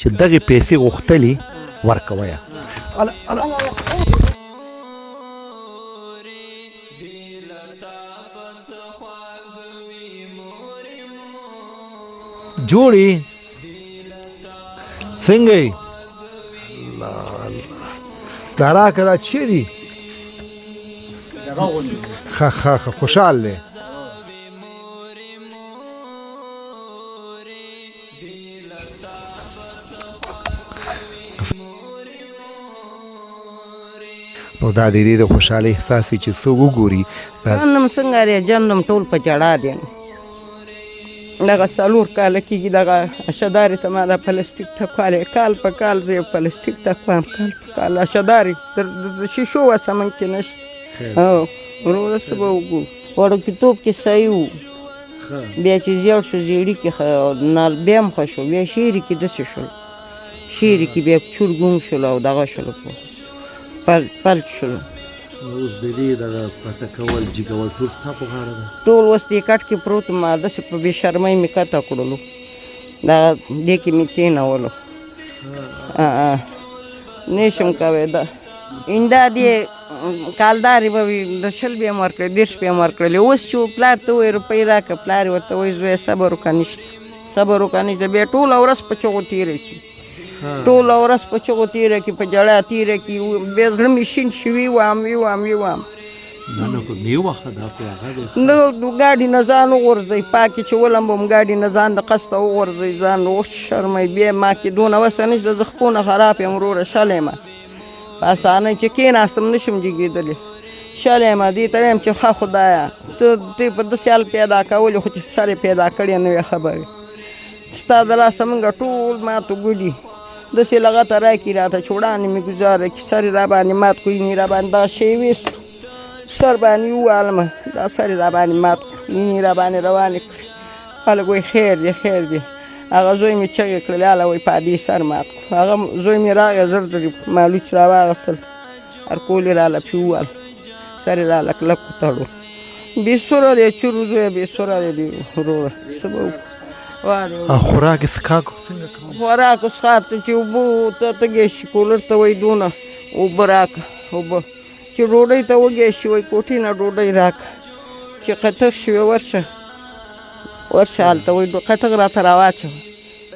چې دغه پیسې غوښتلې ورکوي. الا الا جوړي څنګه یې؟ الله الله، دا راکه، دا چیرې؟ ښه ښه ښه، خوشحال دی. نو دا د دې د خوشحالۍ احساس چې څوک وګوري. نن څنګه دی جنم، ټول په جړا دی. دغه 4 کاله کېږي دغه اشدارې ته ما دا پلاستیک ټکوالی، کال په کال زه یو پلاستیک ټکوم، کال په کال اشدارې تر د شیشو وسه موږ کې نشته. هو وروره، څه به وکړو؟ وړوکیتوب کې صحیح و، بیا چې زیړ شو، زیړي کې نال بیا هم ښه شو، بیا شیري کې داسې شول، شیري کې بیا چور ګونګ شول او دغه شول، پلچ شول. اوس د دې دغه پته کول، جګول ټول ستا په غاړه ده؟ ټول اوس دې کټ کې پروت ما، داسې په بې شرمۍ مې کته کړلو، دا دې کې مې کېنولو، نشم کوی. دا اینده دې کالدارې به وي، د 20 به یې ورکړې، 30 به یې ورکړلې. اوس چې پلار ته وایي روپۍ راکړه، پلار یې ورته وایي زویه صبر وکړه، نشته، صبر وکړه، نشته. بیا ټوله ورځ په چغو تېره کړي، ټوله ورځ په چغو تېره کړي، په ژړا تېره کړي، بیا زړه مې شین شي، وی وام وی وام وی وام. نه نه، خو مې وخه دا خو هغه دی. نو ګاډي نه ځان وغورځوي، پاکې چې ولمبوم ګاډي نه ځان د قصده وغورځوي، ځان وشرموي. بیا ما کې دونه وسه نشته، زه خپونه خراب یم وروره، شلی یم، په اسانۍ چې کېناستم نشم جګېدلی، شلی یم. دې ته وایم چې ښه خدایه، ته ته په داسې حال پیدا کولې، خو چې سر یې پیدا کړی نه وې، ښه به وي. ستا د لاسه موږ ټول مات وګړي، داسې لغته راکړي راته چې وړاندې مې ګوزاره کړي، سر یې راباندې مات کړو، وینې راباندې دغه شی ویستو، سر باندې ووالمه، دا سر یې راباندې مات کړو، وینې راباندې روانې کړې. خلک وایي خیر دی، خیر دی. هغه زوی مې چغې کړلې، هله وایي په دې سر مات کړو. هغه زوی مې راغی، زر زر مالوچ راواغستل، هرکول یې راله پې ووهل، سر یې راله کلک وتړو. بې سوره دی چور زویه، بې سوره دی وروره، څه به وکړو؟ خوراک څښاک څنګه کوو؟ خوراک څښاک ته چې اوبه ته تږی شي، کولر ته وایي دونه اوبه راکړه، اوبه. چې ډوډۍ ته وږی شي، وایي کوټې نه ډوډۍ راکړه. چې قطغ شي، ورشه ورشه هلته، وایي قطغ راته راواچوه،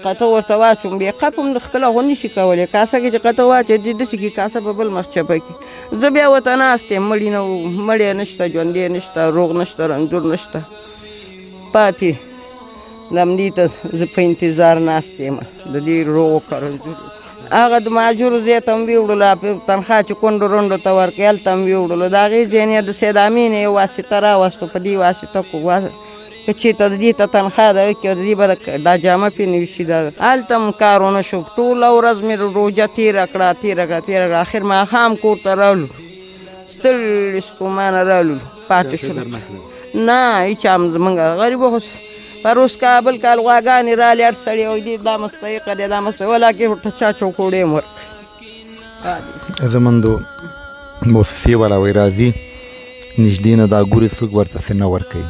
قطغ ورته واچوم. بیا قپ هم خپله خو نشي کولی، کاسه کې چې قطغ واچوي داسې کړي، کاسه په بل مخ چپه کړي. زه بیا ورته ناست یم، مړي نه مړی نشته، ژوندی نشته، روغ نشته، رنځور نشته، پاتې همدې ته زه په انتظار ناست یم د دې روغو رنځورو. هغه د مهاجرو ځای ته هم ویوړلو، تنخوا چې کونډو رونډو ته ورکوي هلته هم ویوړلو. د هغې ځای نه د سید امین یو واسطه راوستو، په دې واسطه کو که چېرته د دې ته تنخوا ده وکړي، د دې به دا جامه پرې نه وشي. دا هلته هم کار ونه شو. ټوله ورځ مې روژه تېره کړه، تېره کړه، تېره کړه. اخر ماښام کور ته رالو، ستړي ستومانه رالو، پاتې شولو. نه هېچا هم زموږ غریبو خو پروس کابل کال غواګانې رالې، هر سړی وایي دې دا مستحقه دی، دا مستحق، ولاکې ورته چا چوکوړې هم ورکړې. زموږ موسسې والا وایي راځي نږدې نه دا ګوري، څوک ورته څه نه ورکوي.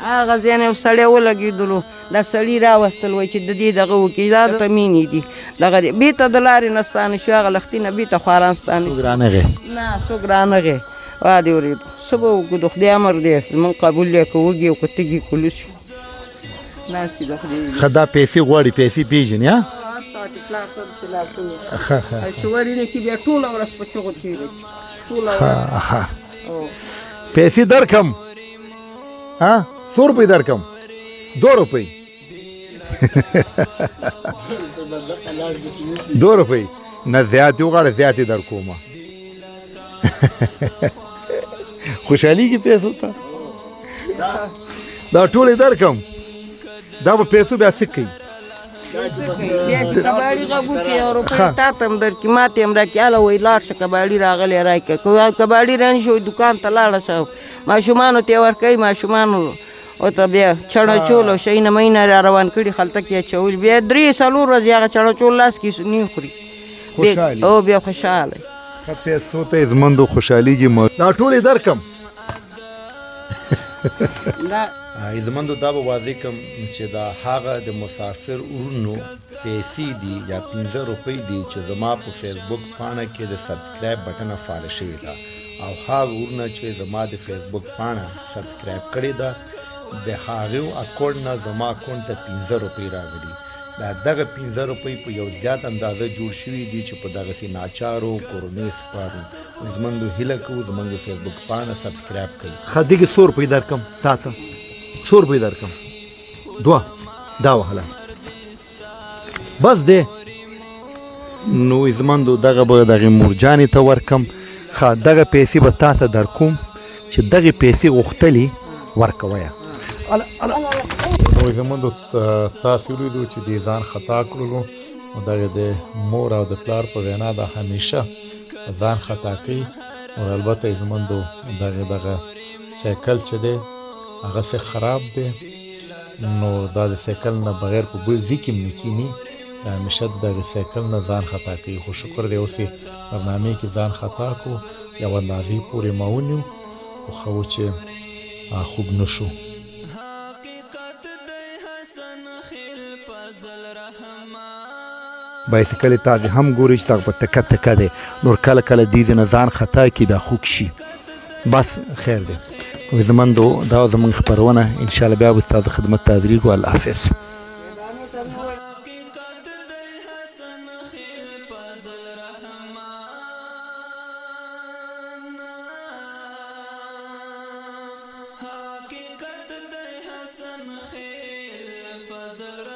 هغه ځای نه یو سړی ولګېدلو، دا سړي راوستل، وایي چې د دې دغه وکړي، دا ټمینې دي دغه دی، بېرته د لارې نه ستانه شو، هغه لښتي نه بېرته خواران ستانه څوک رانغی؟ نه څوک رانغی. وا دې ورېدو، څه به وکړو؟ د خدای امر دی، زموږ قبول دی، که وږي او که تږي که لوڅ ناست د خدای. ښه دا پیسې غواړي، پیسې پېژني؟ ها ښه ښه، چې ورینه کې بیا ټوله ورځ په چغو تېره کړي، ټوله ورځ. ښه پیسې درکم، ها څو روپۍ درکم؟ 2 روپۍ، 2 روپۍ نه زیاتې وغواړه، زیاتې در کومه. خوشحالېږي پیسو ته؟ دا ټولې درکم، دا به پیسو بیا څه کوي؟ بیا چې کباړي غږ وکړي او روپۍ تا ته هم درکړي، ما ته هم راکړي، هله وایي لاړ شه کباړي راغلی راکړه. که کباړي رانه شي، دوکان ته لاړه شه، ماشومانو ته یې ورکوي، ماشومانو ورته بیا چڼه چول او شیونه مینه را روان کړي، خلته کې اچولي، بیا 3 4 ورځې هغه چڼه چول لاس کې نه خوري، خوشحالي او بیا خوشحاله. ښه پیسو ته یې زمندو خوشحالېږي. دا ټولې درکم. دا عزتمندو دا به واضح کم چې دا هغه د مسافر ورونو پیسې دي یا 5 روپۍ دي چې زما په فیسبوک پاڼه کې د subscribe بټنه فعاله شوې ده، او هغه ورونه چې زما د فیسبوک پاڼه subscribe کړې ده د هغې اکاونټ نه زما اکاونټ ته 5 روپۍ راغلي. دا دغه 5 روپۍ په یو زیات اندازه جوړ شوي دي چې په دغسې ناچارو کورنیو سپارو. عزتمندو هیله کوو زموږ د فیسبوک پاڼه subscribe کړئ. ښه دغې څو روپۍ درکم تا ته، څو روپۍ درکم؟ دوه دا وهله بس دی. نو عزتمندو دغه به دغې مورجانې ته ورکم. ښه دغه پیسې به تا ته درکوم چې دغې پیسې غوښتلې ورکویه. نو عزتمندو تاسې ولیدو چې دې ځان خطا کړلو، نو دغې د مور او د پلار په وینا دا همیشه ځان خطا کوي. نو البته عزتمندو دغې دغه سایکل چې دی هغه څه خراب دی، نو دا د سایکل نه بغیر په بل ځای کې هم نه کیني، دا همیشه د دغې سایکل نه ځان خطا کوي. خو شکر دی اوس یې برنامې کې ځان خطا کړو، یو اندازې پورې ما ونیو، خو ښه و چې خوږ نه شو. بایسکل تاسې هم ګورئ چې دغه په تکه تکه دی، نور کله کله دې ځای نه ځان خطا کړي بیا خوږ شي. بس خیر دی. عزتمندو دا زموږ خپرونه، انشاءالله بیا به ستاسو خدمت ته حاضرېږو. الله حافظ. حقیقت دی حسن خیل فضل.